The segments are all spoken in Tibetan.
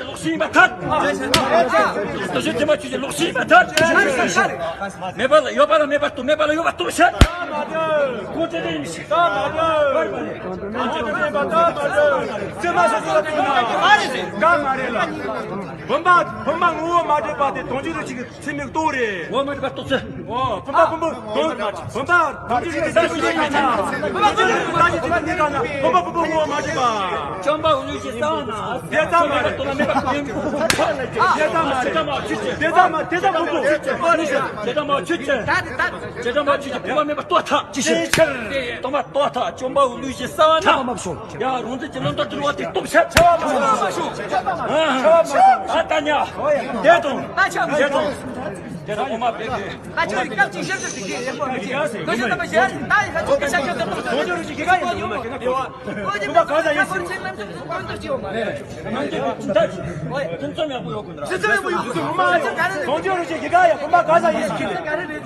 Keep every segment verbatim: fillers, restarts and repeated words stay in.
ལོག་ཤེས་མ་ཐག་ལོག་ཤེས་མ་ཐག་མེད་པ་ལ་ཡོད་པ་ལ་མེད་པ་ལྟོས། མེད་པ་ལ་ཡོད་པ་ལྟོས་ཤིག །ཁོང་ཁྲོ་དེ་ཡིན་ཤིག །ད་མ་འདོད། ཁོང་ཁྲོ་དེ་ཡིན་པ་ད་མ་འདོད། བཙུན་མ་སོ་སོ་ལ་བཙུན་མ་མ་རེད་ཟེར། ག་མ་རེད་ལ། བུམ་པ་བུམ་པ་ངོ་བོ་མ་འདྲེས་པ་དེ་དོན་བྱེད་ལུགས་གཅིག་གི་ཚད་མས་རྟོགས་རེད། ངོ་བོ་མ་འདྲེས་པ་རྟོགས་ཚུལ། ཨོ། བུམ་པ་བུམ་པ་བུམ་བུམ་པ་དོན་བྱེད་ལུགས་གཅིག་གི་ཚད་མས་རྟོགས་ན། བུམ་པ་བུམ་པ་ངོ་བོ་མ་འདྲེས་པ། བཅོམ་པ་འོད་ལུས་ཀྱི་གསང་བ་ན། དེ་ཙམ་མ་རེད། དེ་ཙམ་མ་རེད། དེ་ཙམ་མ་དེ་ཙམ་མ་ཁྱོད་ཀྱིས། དེ་ཙམ་མ་དེ་ཙམ་མ་ཁྱོད་ཀྱིས། དེ་ཙམ་མ་ཁྱོད་ཀྱིས་བུམ་པ་མེད་པ་རྟོགས་ཐལ། ཅི་ཕྱིར། སྟོང་པ་རྟོགས་ཐལ། བཅོམ་པ་འོད་ལུས་ཀྱི་གསང་བ་ན། ཡ། རང་ཚོད་ཀྱི་བླང་དོར་འདུལ་བ་དེ་སྟོབས་ཆེ། ཨ་ད་ཉ། དེ་དང་། དེ་དང་། དེ་དང་འོ་མ་བེ་བེ། ད་ཁྱོད་ཀྱིས་སྐབས་ཅིག་ཞིབ་ཏུ་ཞིག་གིས་ཡེ་པོ་རེད། དོ་ཤོད་དམ་པ་ཞལ་ད་ཡི་ཁ་ཁྱོད་ཀྱིས་ཤ་ཁྱོད་དམ་པ་དོ་ཤོད་རུ་ཞིག་གི་ག་ཡོད་ཡོད་མ་གི་ན། དེ་བ། ཨོ་ཅི་མ་ག་ས་ཡིན་ཟེར་གི་ནི། ཁོང་ཚོ་ཅི་ཡོད་མ་རེད། ཁྱིམ་ཚང་ཡག་པོ་ཡོད་དགོས་འདྲ། ཁྱིམ་ཚང་ཡག་པོ་ཡོད་དགོས་འདྲ། ཁྱིམ་ཚང་ཡག་པོ་ཡོད་དགོས་འདྲ། ཁོང་ཚོ་རུ་ཞིག་གི་ག་ཡ་ཁོང་མ་ག་ས་ཡིན་ཟེར་གི་ནི།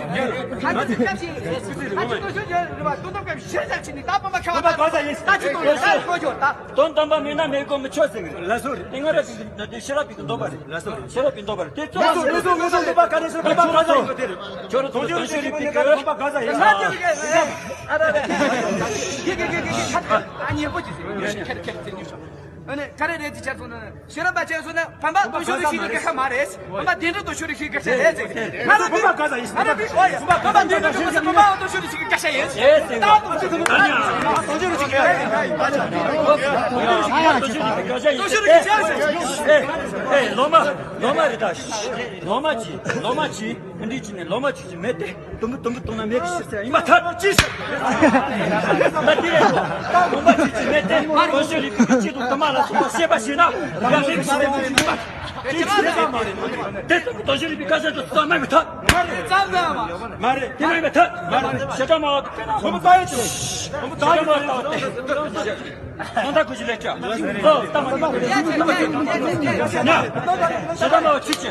ཁ་ཚིག་སྐབས་ཤིག་ཁ་ཚིག་ཁ་ཚིག་དོ་ཤོད་རེད་བ། དོན་དམ་སྐབས་ཤིག་ཤེས་ཚར་ཕྱིན་ནི་ད་ཕ་མ་ཁ་བ་ཁོང་མ་ག་ས་ཡིན་ད་ཅི་གཏོང་རེད། ད་ཁོ་ཅོ་ད། དོན་དམ་པ་མེད་ན་མེད་དགོས་མི་ཆོག་ཟེར་གི་རེད། ལགས་སོ་རེད། དེ་སྔ་རབས་ཀྱི་ཤེས་རབ་པའི་གི་འདོད་པ་རེད། ལགས་སོ་རེད། ཤེས་རབ་པའི་འདོད་པ་རེད། དེ་ཚོ་ལགས་སོ་ལགས་སོ་ལགས་སོ་འདོད་པ་ག་རེ་ཟེར་འདོད་པ་ག་ས་ཡིན་གི་དེ་རེད། ཁྱོད་རང་ཚོ་དོན་ཤོད་རིག་པའི་གི་འདོད་པ་ག་ས་ཡིན། ཨ་ར་ར། ཡེ་གེ་གེ་གེ་གེ་ཁ་ཁ་ཨ་ཉེ་པོ་ཅི་ཟེར་ཁེར་ཁེར་ཟེར་ཉོ་ཤོག་ཨ་ནི་ག་རེ་རེད་དེ་ཆ་ཚོ་ན་ཤེས་རབ་པ་ཆ་ཚོ་ན་ཕམ་པ་དོན་ཤོད་རིག་ཤེས་ཀྱི་སྐད་ཆ་མ་རེད། ཕམ་པ་བདེན་གྲུབ་དོན་ཤོད་རིག་ཤེས་སྐད་ཆ་རེད་ཟེར། ང་རང་ཕམ་པ་ག་ས་ཡིན། ང་རང་ཕམ་པ་བདེན་གྲུབ་དོན་ཤོད་རིག་ཤེས་སྐད་ཆ་ཡིན། ད་དོན་ཤོད་རིག་ཤེས་སྐད་ཆ་ཡིན། ཨེ་ལོ་མ་ལོ་མ་རེད་ད། ལོ་མ་ཅི་ལོ་མ་ཅི་འདི་ཅི་ནས་ལོ་མ་ཅི་ཅི་མེད་དེ། དུམ་བུ་དུམ་བུ་བཏང་ན་མེད་ཀྱི་ཕྱིར་ཟེར་ཡིན་པ་ཐལ། ཅི་ཞིག་ད་དེ་རེད། དུམ་བུ་ཅི་ཅི་མེད་དེ་དོན་ཤོད་རིག་པའི་གི་ཆེད་དུ་དུ་མ་ལ་དུ་མ་ཤེས་པ་ཤེས་ན་ཡང་མེད་ཀྱི་ཕྱིར་ཟེར་ཡིན་པ། ཅི་ཞིག་དེ་དུམ་བུ་དོན་ཤོད་རིག་པའི་སྐད་ཆ་དུ་ཙམ་མེད་པ་ཐལ། མ་རེད། དེ་མེད་པ་ཐལ། མ་རེད། ཞེ་དྲག་མ་བ་དེ་དཔེར་ན་དུམ་བུ་ད་ཡོད་དེ་དུམ་བུ་ད་ཡོད་དེ། ཁོང་ད་ཁུ་ཅི་ལས་ཀྱང་ལོ་ལྟ་མ་ཉན་པ་རེད། ཞེ་དྲག་མ་བ་ཆུ་ཆེ།